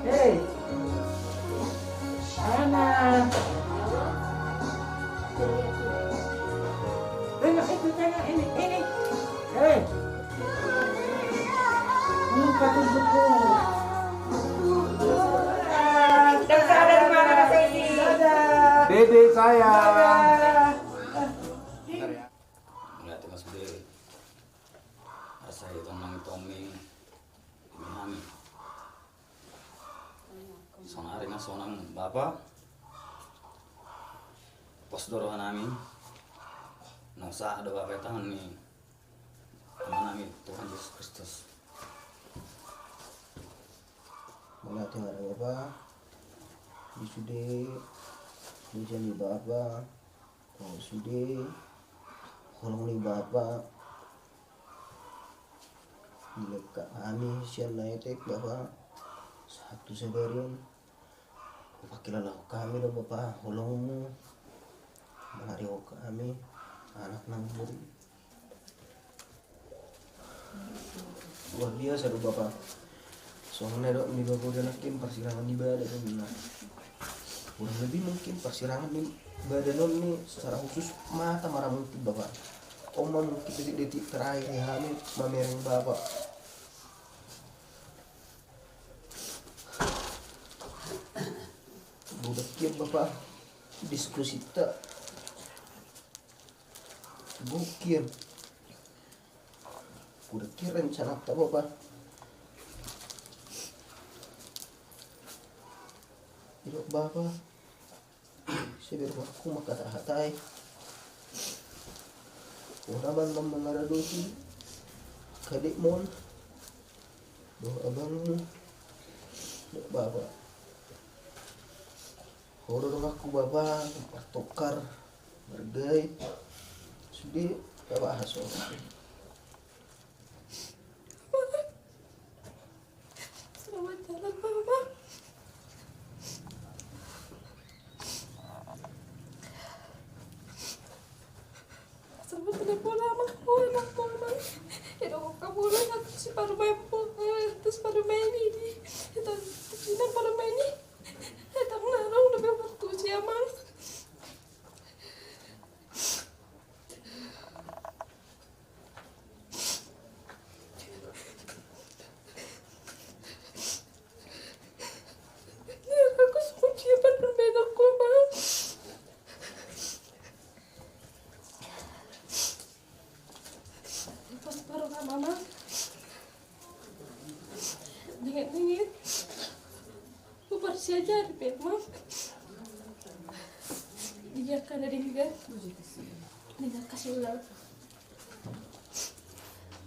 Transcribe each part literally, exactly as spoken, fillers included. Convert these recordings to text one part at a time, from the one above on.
Hei, anak. Tengok itu, tengok ini, ini. Hei. Ini pakai buku. Dadah. Dede sayang. Dadah. Mauliate ma sude. Asa i tong nang i tong ni hami. Sonari na sonang bapa. Pos do roha nami. Naung sahat do bapa i tangan ni Ama nami Tuhan Jesus Kristus. Mauliate ma da bapa. Di sude, di jani bapa. Di sude, holong ni bapa. Dilengkap hami sian na etek bapa. Sahat tu sadari on. Hupakilalahon hami do bapa holongmu. Mangarihon hami anak nang boru. Luar biasa do bapa. Songon na dok ni bapa udah nakin parsirangan ni badan on na. Kurang lebih mungkin parsirangan ni badan on ni secara khusus mata mara mungkin bapa. Oma mungkin detik-detik terakhir ni hami mamereng bapa. Budak kian bapa. Diskusi ta. Gokil. Kuda kirim sanak ta bapa. Idok bapa. Seber wakku maka tahatai. Ora mandam mangaradosi. Kadek mon. Doh abangmu. Dok bapa. Horo do aku bapa, partokar, margai, sude, bapa haso. Selamat jalan, Mama. Selamat jalan pulang, Mama. Oh, enak, Mama. Enak, kamu udah satu si parumaen, eh, terus parumaen ini. Itu, Cina parumaen ini. Enak, narong, lebih waktu siang, Mang. Pas baru mama. Dingin-dingin. Lu baru siajar, Beb, Mam. Dia kan ada di dia. Dia kasih ulang.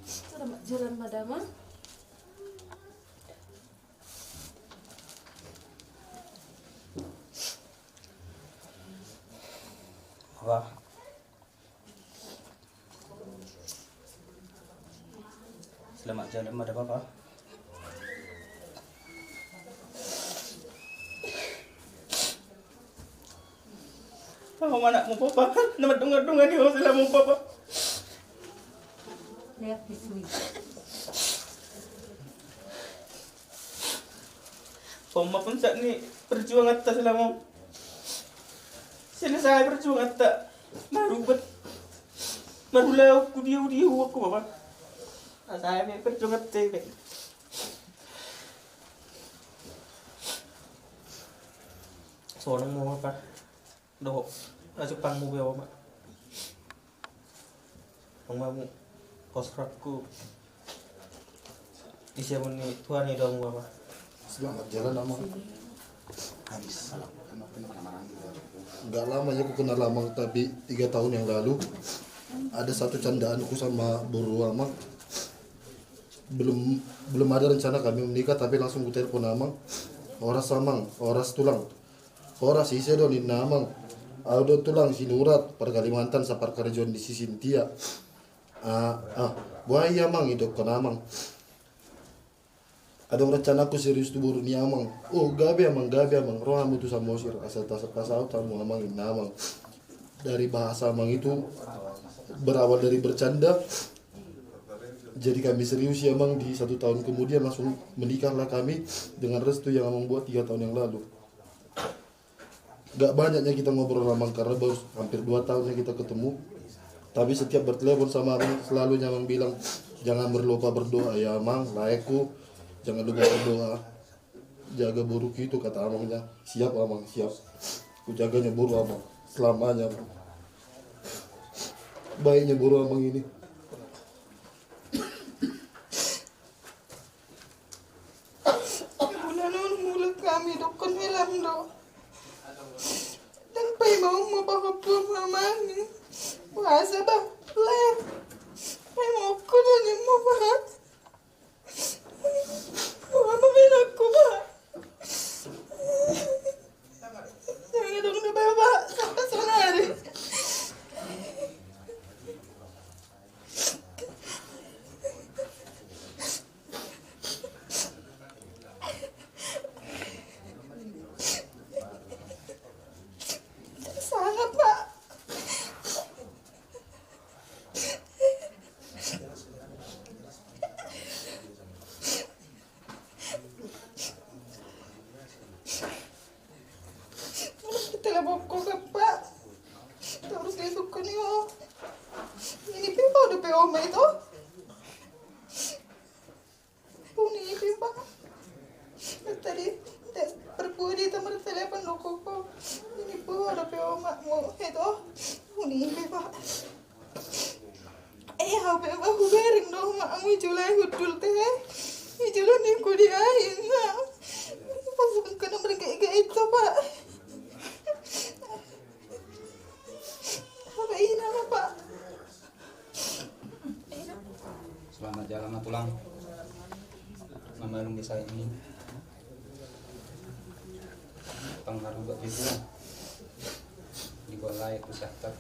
Selamat jalan, Madama. Wah. Selamat jalan, Madama, Pak. Pahom anakmu, Papa. Na mandongan-dongan i ho selama, Papa. Pahom ma puncak ni perjuanganta selama. Selesai perjuanganta. Marubat. Marulaon ku dia, dia, aku, Papa. Selesai perjuanganta. Sonang ma, Papa. Dohot na jumpangmu be, Oma. Oma mu, kosrakku. Isi amun ni Tuhan i domu, Oma. Selamat jalan, Amang. Habis. Nggak lama ya ku kenal Amang, tapi tiga tahun yang lalu ada satu candaanku sama boru Amang. Belum, belum ada rencana kami menikah, tapi langsung ku telepon Amang. Horas Amang, horas Tulang. Horas ise do ninna Amang. Au do Tulang Sinurat, par Kalimantan, saparkarejoan di si Sintia. Ah, ah, boha i Amang, idokkon Amang. Adong rencanaku serius tu boru ni Amang. Oh, gabe Amang, gabe Amang. Ro hamu tu Samosir, asa ta-, tasaut hamu Amang, ninna Amang. Dari bahasa Amang itu berawal dari bercanda, jadi kami serius ya Amang. Di satu tahun kemudian langsung menikahlah kami dengan restu yang Amang buat tiga tahun yang lalu. Gak banyaknya kita ngobrol Amang karena baru hampir dua tahunnya kita ketemu. Tapi setiap bertelepon sama Amang selalu Amang bilang, "Jangan berlupa berdoa ya Amang, laekku, jangan lupa berdoa. Jaga boruku itu," kata Amangnya. "Siap Amang, siap. Ku jaganya boru Amang selamanya Amang." Baiknya boru Amang ini. Bulan on mulak hami dohot hela do. Dan paima on ma pahompu Amang i. Boasa bah, lae? Paima on hona ni ma bah. Boha ma baenonku bah? Sanga dong na bae bah sampe sonari. Sangat bah. Teleponku kan bah. Terus dia suka nih oh. Ini pipa udah P O ma itu. Puni pipa. Tadi perpudi itu martelepon do koko. Ini pipa udah P O ma mu itu. Puni pipa. Eh, H P bah hubereng do ma mu jolai hundul te. Jolai ni ku di aing na. Pasang kena mergek itu bah. Apa ina apa? Selamat jalan ma tulang. Nama lu di saya ini. Pengaruh buat itu. Di bola itu sahtar.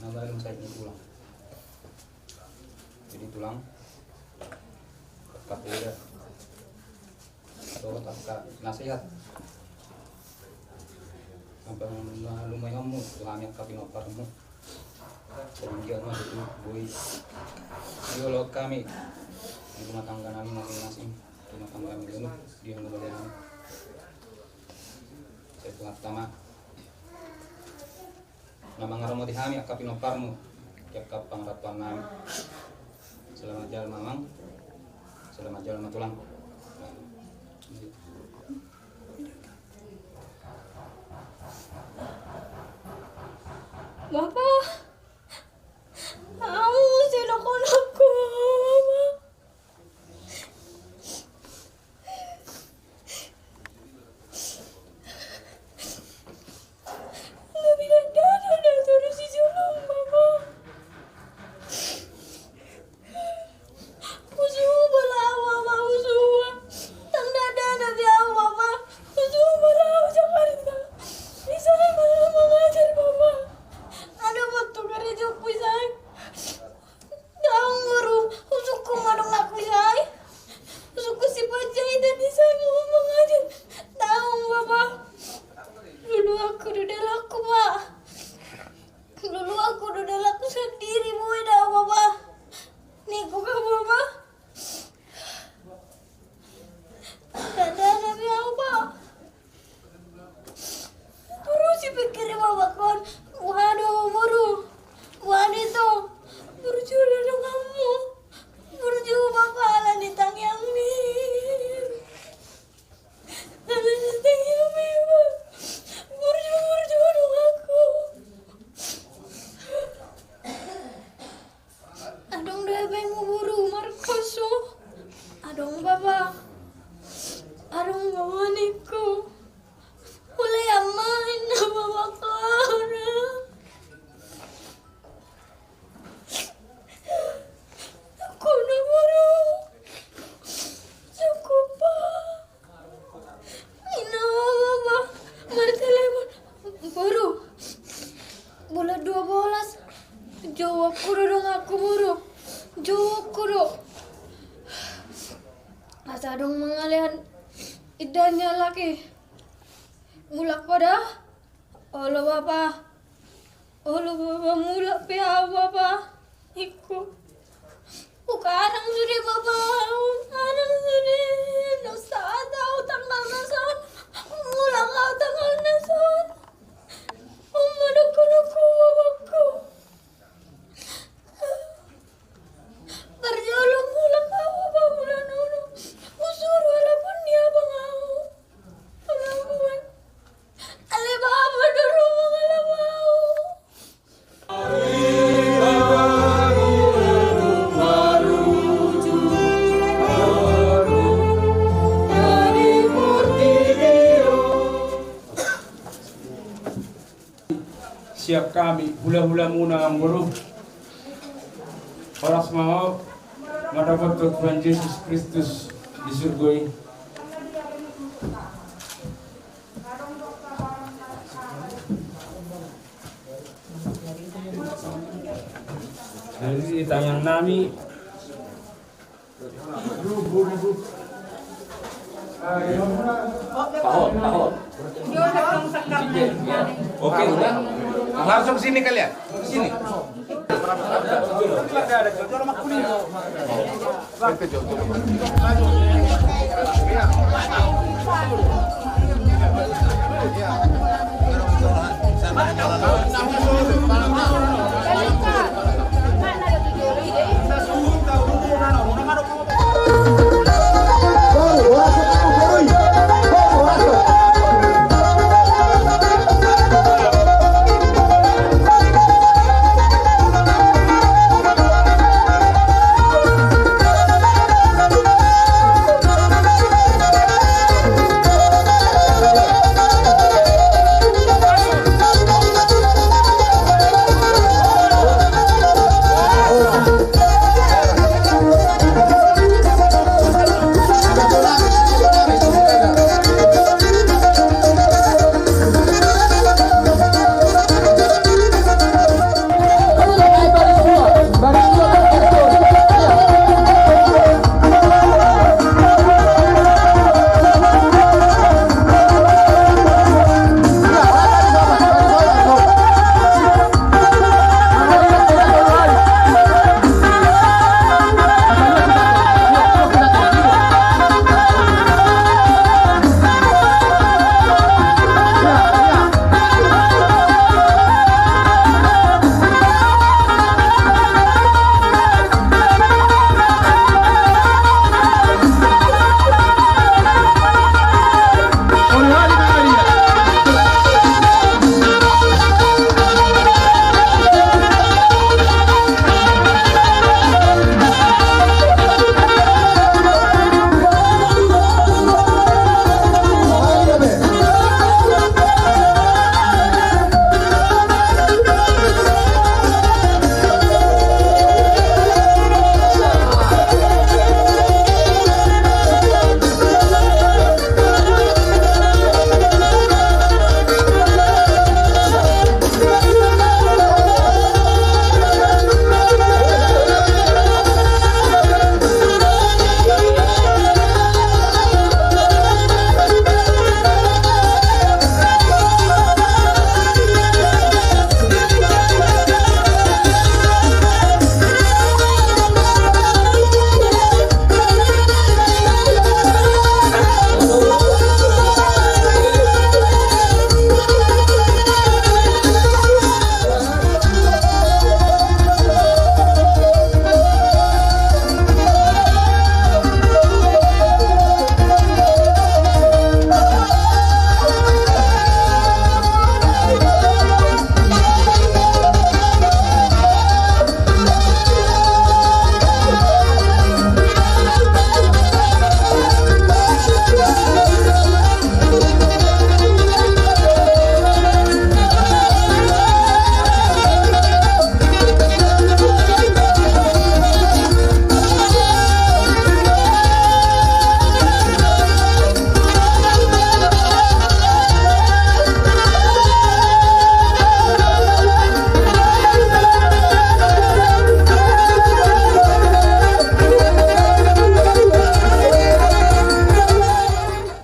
Nama lu saya ini tulang. Jadi tulang. Kapolda. Dohot angka nasehat. Angka na lumayan mu tu hami angka pinomparmu. Sehingga ma itu boi diolok hami di rumah tangga nami masing-masing. Rumah tangga nami dulu di rumah tangga nami. Saya tuhan tama. Na mangaramoti hami angka pinomparmu di angka pangarampotan nami. Selamat jalan ma amang. Selamat jalan ma tulang. Bapa, au sidok anakku, Bapa. Daong boru, husungkun ma donganku i sai. Husungkun si Panjaitan i sai, mau mangajar. Daong, Bapa. Luluanku do dalangku, Bapa. Luluanku do dalangku sandiri, boi daong, Bapa. Ningku kan, Bapa. Dada na biau, Bapa. Boru, sipikiri ma bakon. Waduh, boru. Waduh itu. Burju do donganmu. Burju, Bapa, ala ni tangiangmi. Ala ni tangiangmi, Bapa. Burju, burju donganku. Adong do hepengmu boru markoso? Adong, Bapa. Adong, Bapa, ningku. Ule ama inna bapa kara. Aku na boru. Cukup, Bapa. Ina, Bapa, martelepon. Boru, bulan dua belas. Jawabku do donganku, boru. Jawabku do. Asa adong mangalean indahna laki. Mulak poda. Olo, Bapa. Olo bapa, mulak pe au bapa. Ingkon. Hukarang sude bapa, hukarang sude. Ndang sahat au tanggal na son. Mulak au tanggal na son. Umma dokkon ho bapakku. Parjolo mulak au bapa, mulak nono. Husuru halapon ni abang au. Halapon. Ale bapa, dulu mangalap au. Siap hami hulahulamuna, amang boru. Horas ma ho mandapothon Tuhan Jesus Kristus di surgo i. Jadi di tangan nami. Pahot, pahot. Oke, udah. Langsung sini kalian. Sini.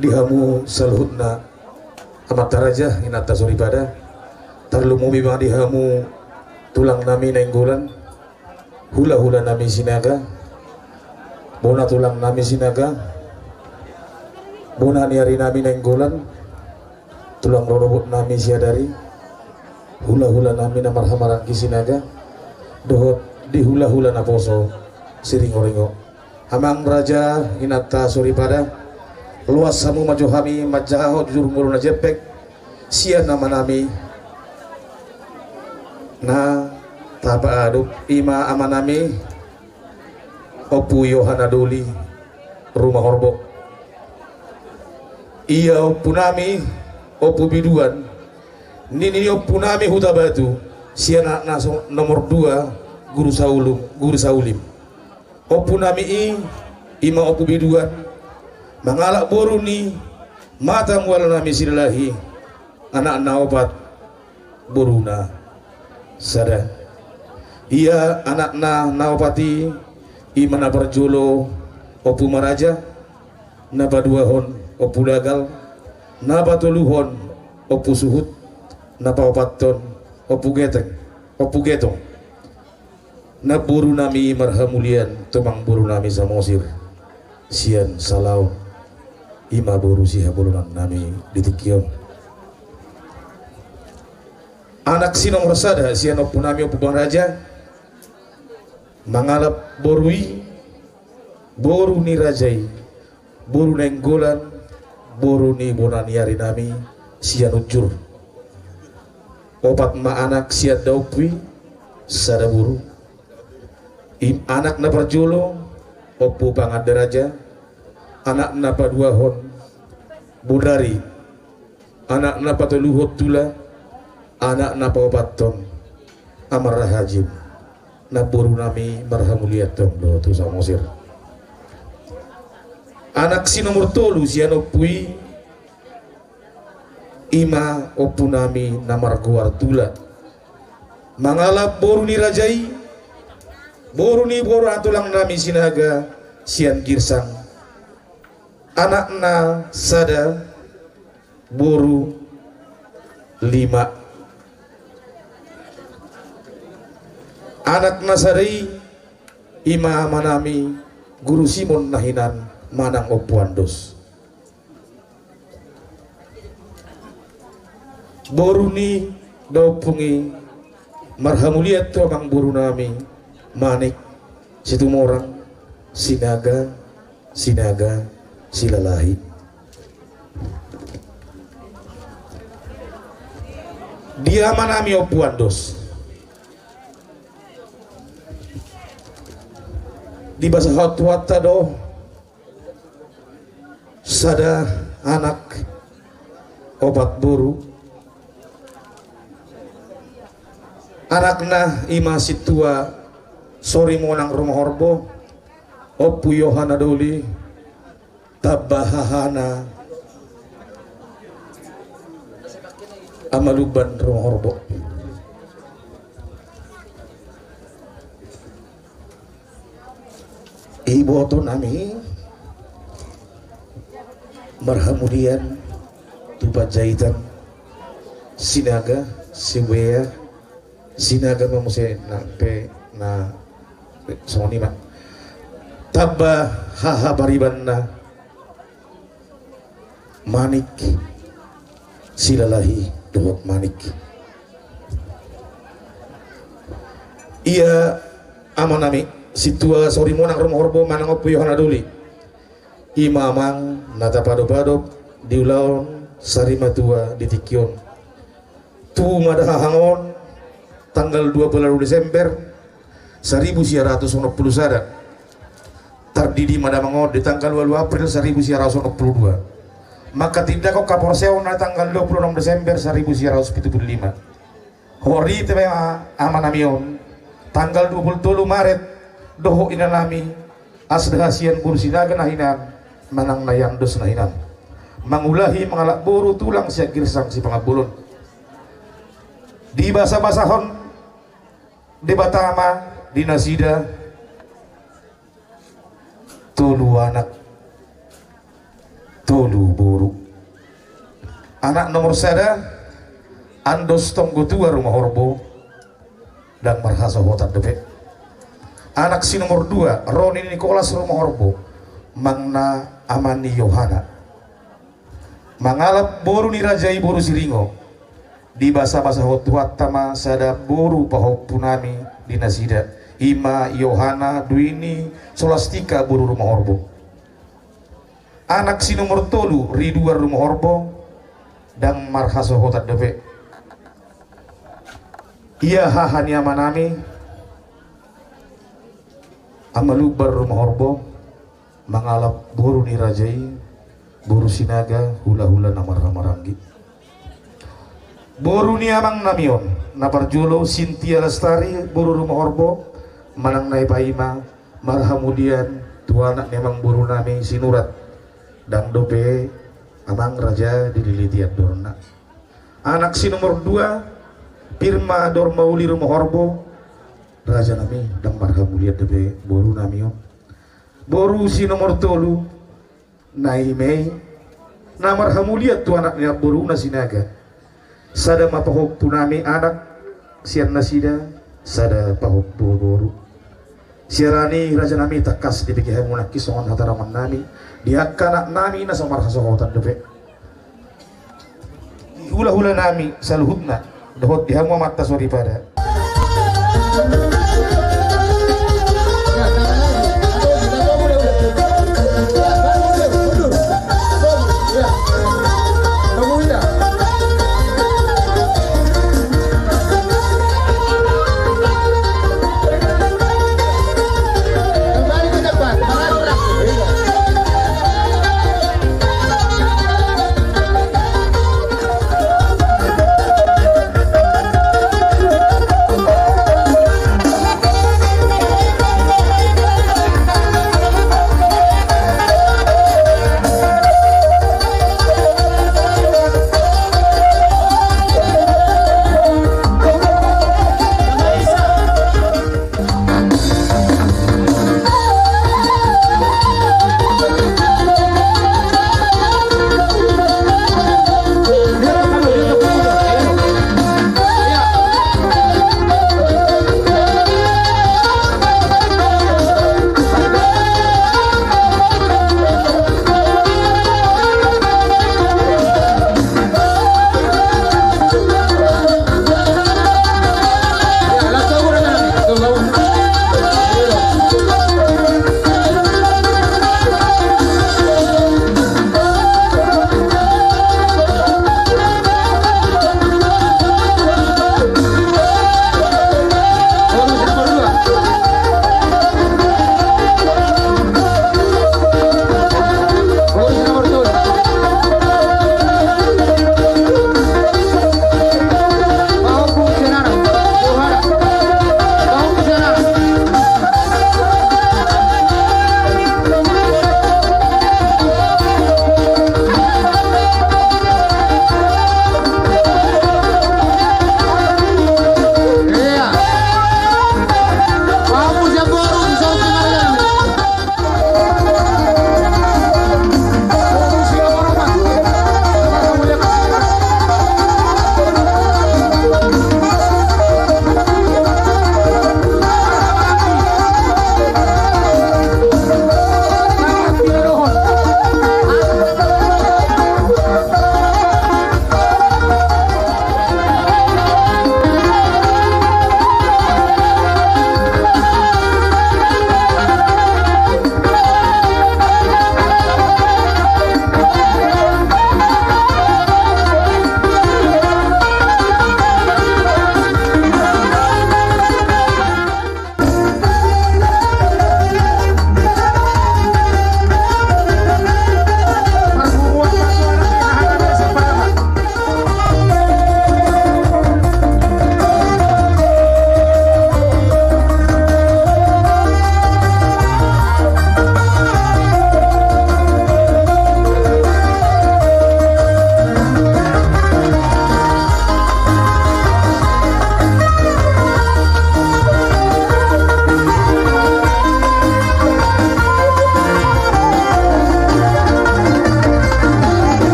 Di hamu saluhutna amanta raja, inanta soripada, Tarlumobi ma di hamu tulang nami Nainggolan, hula-hula nami Sinaga, bona tulang nami Sinaga, bona ni ari nami Nainggolan, tulang rorobot nami Siadari, hula-hula nami na marhamaranggi Sinaga, dohot di hula-hula naposo Siringo-ringo. Amang raja, inanta soripada, loas hamu ma jo hami manjahahon jujur ngolu na jempek sian ama nami na tapaadop, i ma ama nami Ompu Yohana Doli Rumahorbo. Ia ompu nami Ompu Biduan, nini ni ompu nami Hutabatu, sian anakna so-, nomor dua, Guru Saulum, Guru Saulim. Ompu nami i, i ma Ompu Biduan, mangalap boru ni mata mual nami Silalahi, anakna opat, boruna sada. Ia anakna na opat i, i ma na parjolo Ompu Maraja, na paduahon Ompu Dagal, na patoluhon Ompu Suhut, na paopathon Ompu Geteng, Ompu Getong. Namboru nami marhamulian tu amangboru nami Samosir sian Salaon, i ma boru sihabolonan nami di tingki on. Anak si nomor sada sian ompu nami Ompu Maraja, mangalap boru i, boru ni raja i, boru Nainggolan, boru ni bona ni ari nami Sianujur. Opat ma anak sian da ompu i, sada boru. I anak na parjolo Ompu Pangandaraja, anak na paduahon Bodari, anak na patoluhon Tula, anak na paopathon Amar Rahajim. Namboru nami marhamulian tong do tu Samosir. Anak si nomor tolu sian ompu i, i ma ompu nami na margoar Tula, mangalap boru ni raja i, boru ni bona tulang nami Sinaga sian Girsang. Anakna sada, boru lima. Anak na sada i, i ma ama nami Guru Simon Nahinan manang Ompu Andos. Boru ni da ompung i, marhamulian tu amangboru nami Manik Situmorang, Sinaga, Sinaga Silalahi. Di ama nami Ompu Andos, dibasahon Tuhanta do sada anak, opat boru. Anakna i ma Sintua Sorimonang Rumahorbo, Ompu Yohana Doli, tamba hahana Ama Lumban Rumahorbo. Iboto nami marhamulian tu Panjaitan, Sinaga, Sibuea, Sinaga ma muse na pe na songon i ma. Tamba haha paribanna Manik Silalahi dohot Manik. Ia ama nami Sintua Sorimonang Rumahorbo manang Ompu Yohana Doli, i ma amang na tapadopadop di ulaon sarimatua di tingki on. Tu ma da hahang on tanggal dua puluh Desember saribu sia ratus onom puluh sada. Tardidi ma damang on di tanggal ualu April saribu sia ratus onom puluh dua. Mangkatindangkon haporseaon na tanggal dua puluh onom Desember saribu sia ratus pitu puluh lima. Horita ma ama nami on tanggal dua puluh tolu Maret dohot ina nami Asda hasian boru Sinaga Nahinan manang Nai Andos Nahinan mangulahi mangalap boru tulang sian Girsang Sipangan Bolon. Dibasabasahon Debata ma di nasida tolu anak, tolu boru. Anak nomor sada Andos Tonggotua Rumahorbo, ndang marhasohotan dope. Anak si nomor dua, Roni Nikolas Rumahorbo, amangna ama ni Yohana. Mangalap boru ni raja i boru Siringo. Dibasabasahon Tuhanta ma sada boru pahompunami di nasida, i ma Yohana, Duini, Solastika boru Rumahorbo. Anak si nomor tolu, Riduan Rumahorbo, ndang marhasohotan dope. Ia haha ni amanami, Ama Lumban Rumahorbo, mangalap boru ni raja i, boru Sinaga, hulahula na marhahamaranggi. Boru ni amangnami on, na parjolo Sintia Lastari, boru Rumahorbo, manang na i paima, marhamulian tu anak ni amangborunami Sinurat, ndang dope amang raja dililiti andorna. Anak si nomor dua, Pirma Dormauli Rumahorbo, rajanami, ndang marhamulian dope borunami on. Boru si nomor tolu, Naimei, na marhamulian tu anak ni namboruna Sinaga. Sada ma pahompunami anak sian nasida, sada pahompu boru. Sian i rajanami, tangkas dibege hamu nangkin songon hataramonnami di angka anaknami na so marhasohotan dope. Hulahulanami saluhutna, dohot di hamu amanta soripada.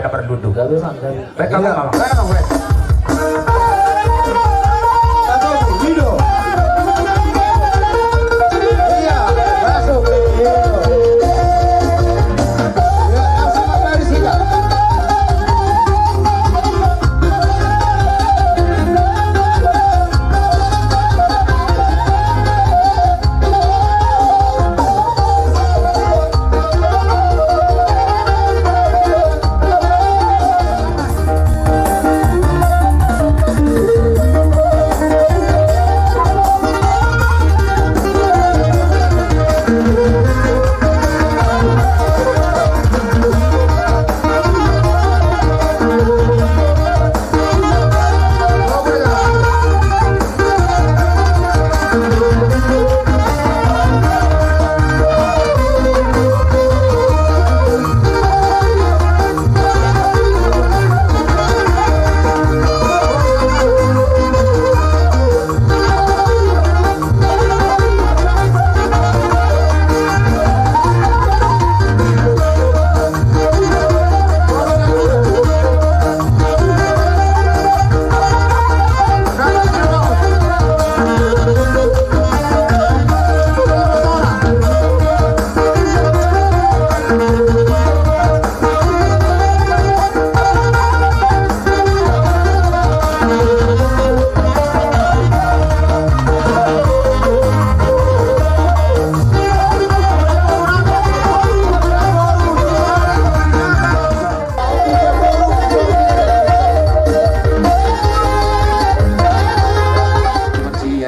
Perdudu. Gabe, Bang, gabe. Baik, Bang, Bang. Baik, Bang, baik.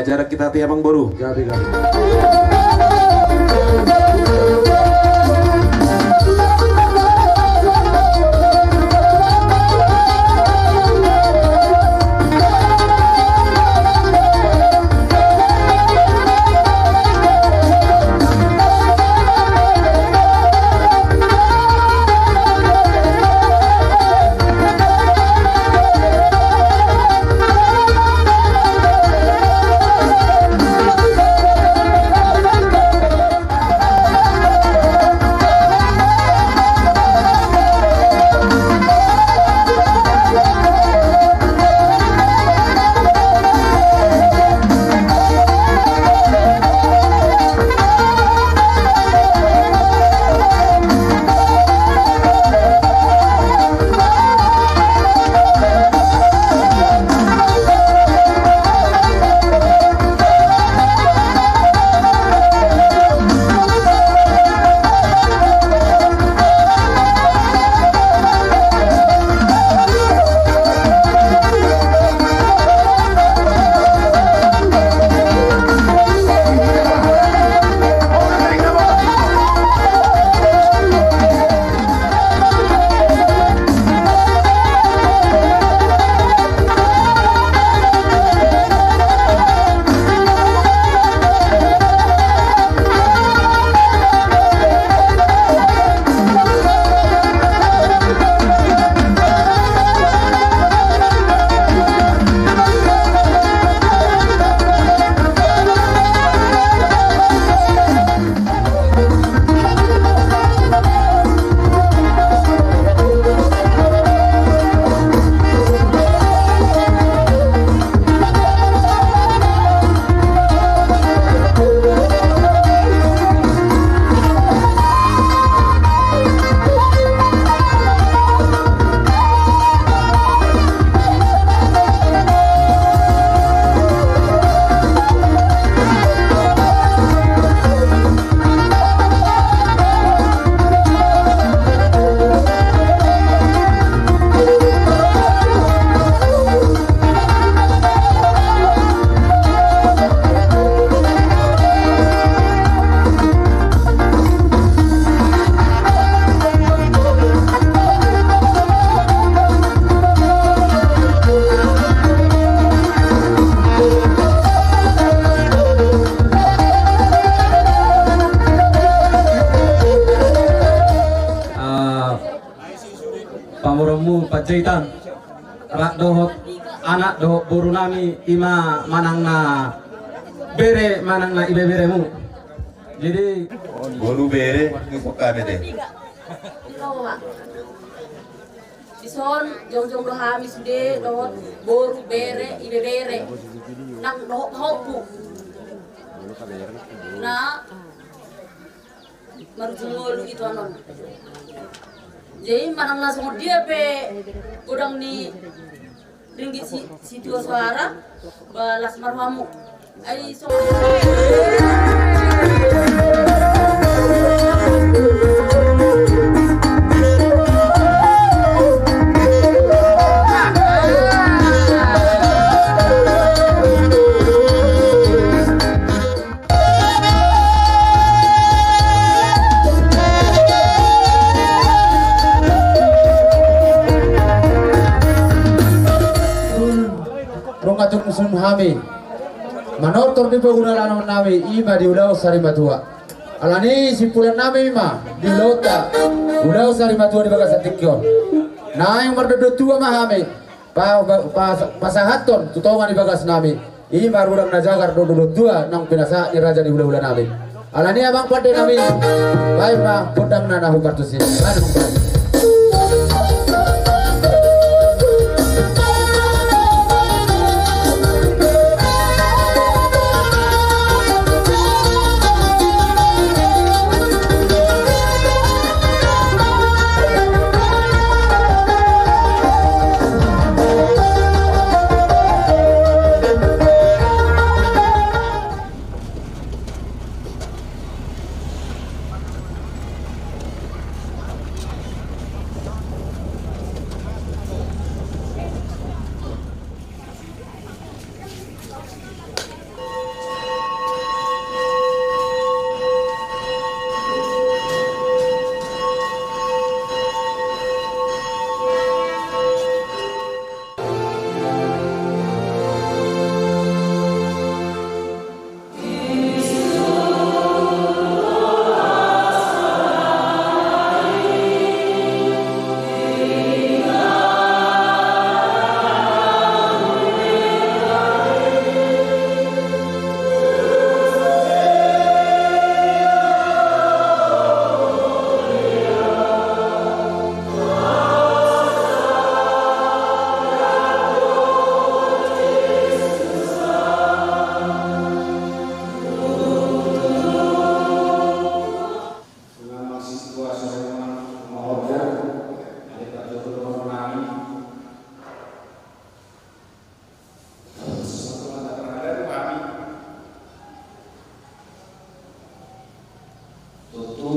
Ajaran kita tu amang boru. Gabe, gabe. Ah, pamoruonmu Panjaitan, rap dohot anak dohot boru nami, i ma manang na bere manang na ibeberemu. Jadi boru, bere, di pokokna de. Dison jongjong do hami sude dohot boru, bere, ibebere nang dohot pahompu na marujung ngolu i tu anon. Jadi manang na songon dia pe godang ni ringgit si, si tua suara, ba las ma rohamu. Ai so. Nunga tung sun hami manortor di paguna lanon nami, i ma di ulaon sari matua. Alani i simpulan nami i ma di ulaonta, ulaon sari matua di bagasan tingki on. Naeng mardongan tua ma hami. Pa, pa, pa, pasahathon tu tonga ni bagas nami. I ma rudang na jagar do, do, do tua nang pinasahat ni raja ni hulahula nami. Alani i amang pande nami, baen ma pondamna na hupartusi. Baen ma. Tontu,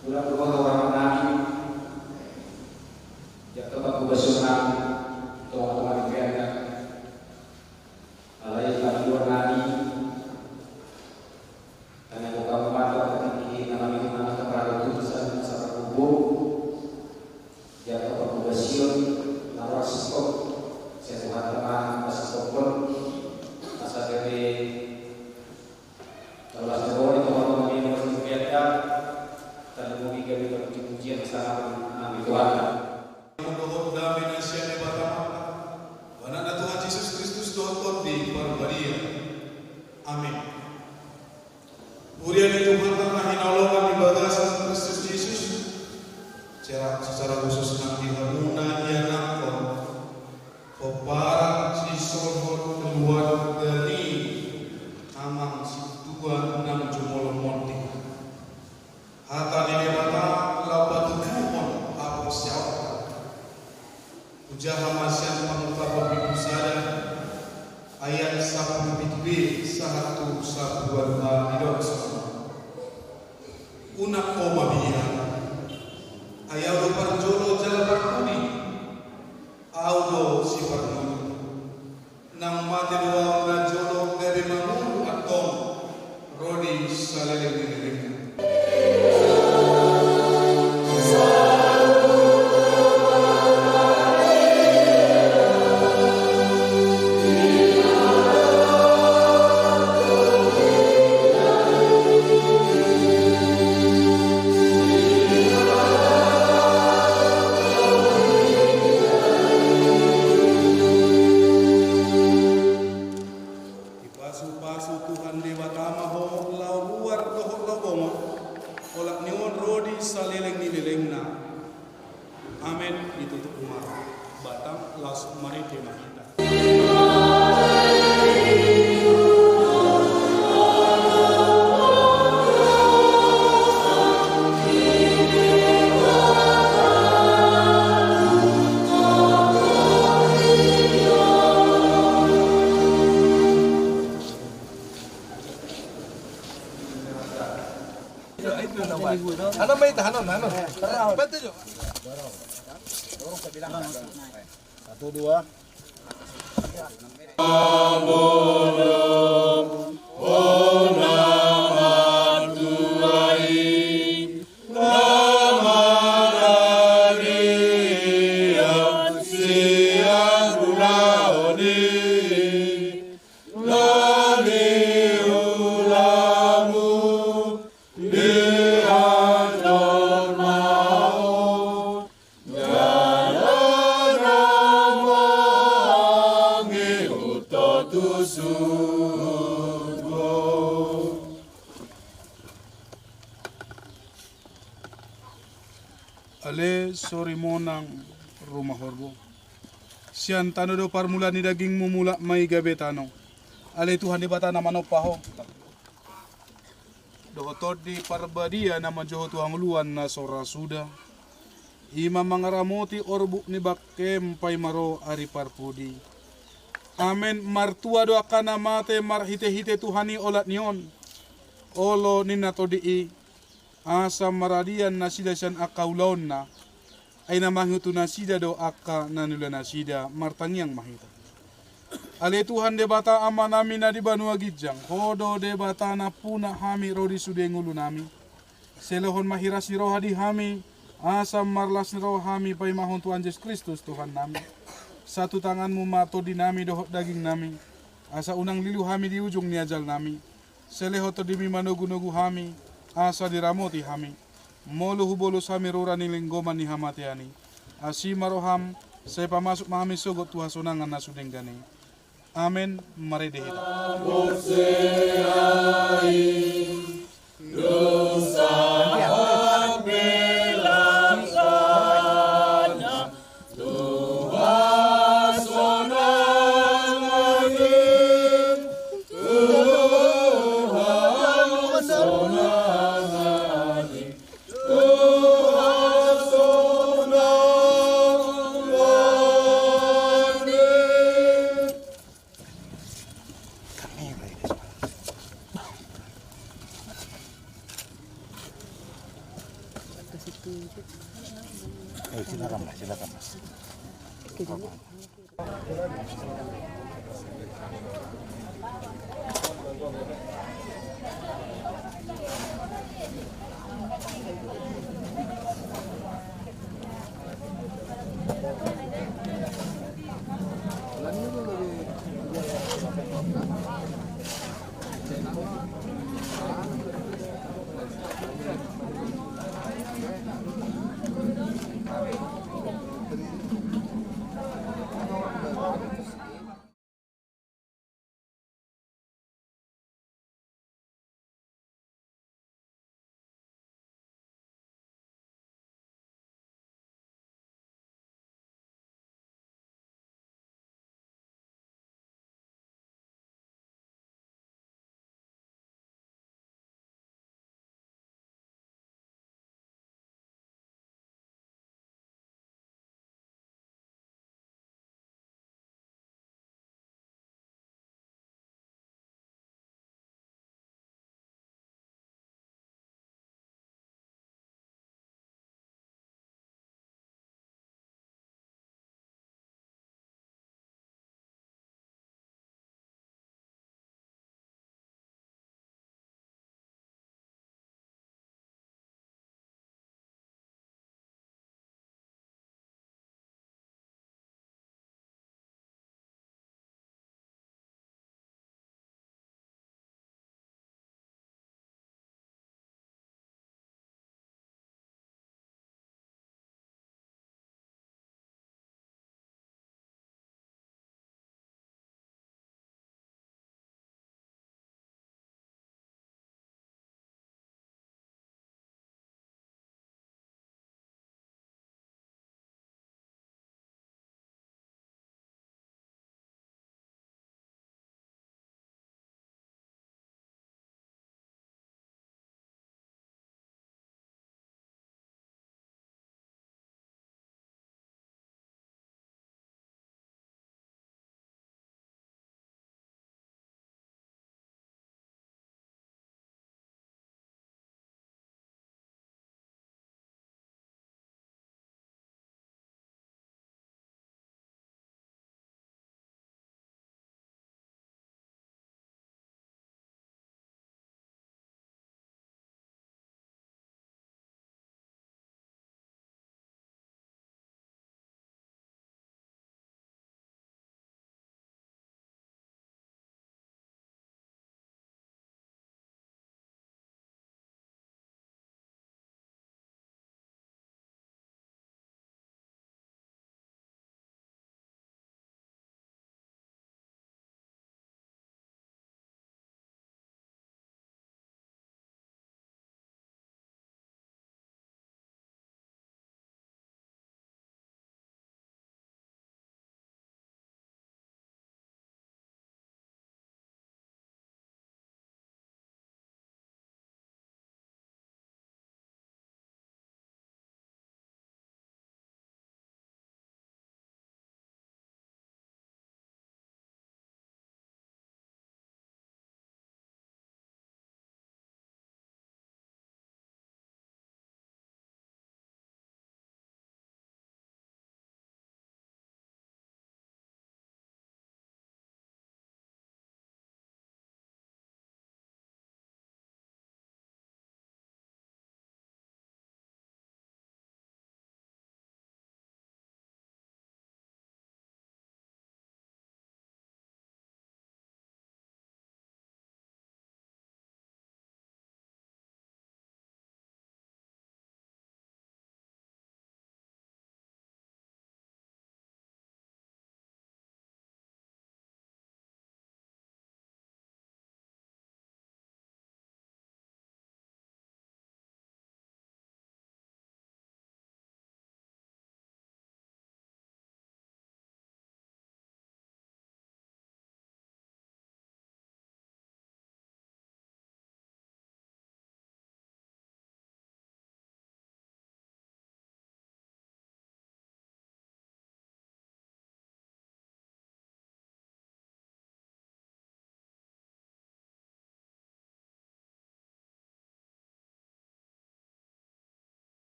tulang, dohot horong nami, jala panghobasion nami, tonga-tonga ni keluarga. Alai pangidoan nami, tangiang hamu ma tu angka tingki na mangihut nami, angka paradu tu di sana, na sabar kubur. Jala panghobasion na horas singkop, sai Tuhanta ma pasingkophon, asa gabe taulas ni roha ni tonga-tonga ni bagas ni hurianta, tarlumobi gabe parpuji-pujian hasangapon nang di Tuhanta. Dohot dame na sian Debata Ama, Anakna Tuhan Jesus Kristus dohot Tondi Parbadia. Amin. Huria ni Tuhanta na hinaholongan di bagasan Kristus Jesus, secara, secara khusus nang di hamuna ianakhon, pomparan sisolhot keluarga ni amang sintua nang jumolo monding. Hata ni Debata laho patubuhon haporseaonta. Hujaha ma sian Pangungkapon bindu sada, ayat sampulu pitu b sahat tu sampulu ualu a, didok songon on. Unang ho mabiar, ai Ahu do parjolo jala parpudi, Ahu do siparngolu. Nang mate do Ahu najolo gabe mangolu antong ro di saleleng ni lelengna. Amen. Ditutup ma. Batang las marende ma hita. Hanon ma hita, hanon, hanon. Bantu jo. Satu, dua. Ale sorimonang ruma horbo. Sian tano do parmulaan ni dagingmu, mulak ma i gabe tano. Ale Tuhan Debata na manompa ho dohot Tondi Parbadia na manjou ho tu hangoluan na so ra suda, i ma mangaramoti orbuk ni bangkem paima ro ari parpudi. Amen. Martua do angka na mate marhitehite Tuhan i olat ni on, olo ninna Tondi i, asa maradian nasida sian angka ulaonna. Ai na mangihuthon nasida do angka na niula nasida. Martangiang ma hita. Ale Tuhan Debata Amanami na di banua ginjang, Ho do Debata nampuna hami ro di sude ngolunami. Sai lehon ma hiras ni roha di hami, asa marlas ni roha hami paimahon Tuhan Jesus Kristus Tuhannami. Satutanganmu ma tondinami dohot dagingnami, asa unang lilu hami di ujung ni ajalnami. Sai lehon Tondimi manogunogu hami, asa diramoti hami. Molo hubolus hami rura ni linggoman ni hamatean i, asi ma roham, sai pamasuk ma hami sogot tu hasonangan na so denggan i. Amen. Marende hita. Eh, silakan, Mas, silakan, Mas.